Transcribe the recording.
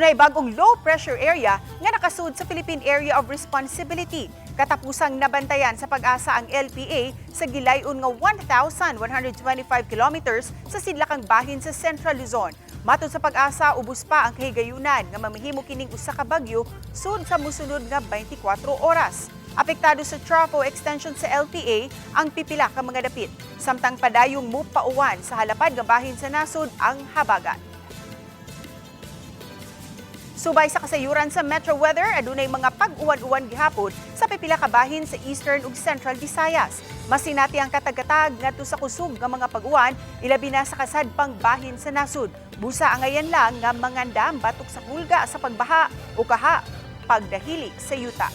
Dunay bagong low pressure area nga nakasud sa Philippine Area of Responsibility. Katapusang nabantayan sa Pag-asa ang LPA sa gilayon nga 1,125 kilometers sa sidlakang bahin sa Central Luzon. Matod sa Pag-asa, ubos pa ang kahigayunan nga mamahimo kining usa ka bagyo sud sa musunod nga 24 oras. Apektado sa trough o extension sa LPA ang pipila ka mga dapit. Samtang padayong mupauwan sa halapad nga bahin sa nasod ang habagat. Subay sa kasayuran sa Metro Weather, adunay mga pag-uwan-uwan gihapon sa pipila ka bahin sa Eastern ug Central Visayas. Masinati ang katag-katag ngadto sa kusog nga mga pag-uwan, ilabi na sa kasadpang bahin sa nasod. Busa angayan lang nga mangandam batok sa hulga sa pagbaha o kaha pagdahili sa yuta.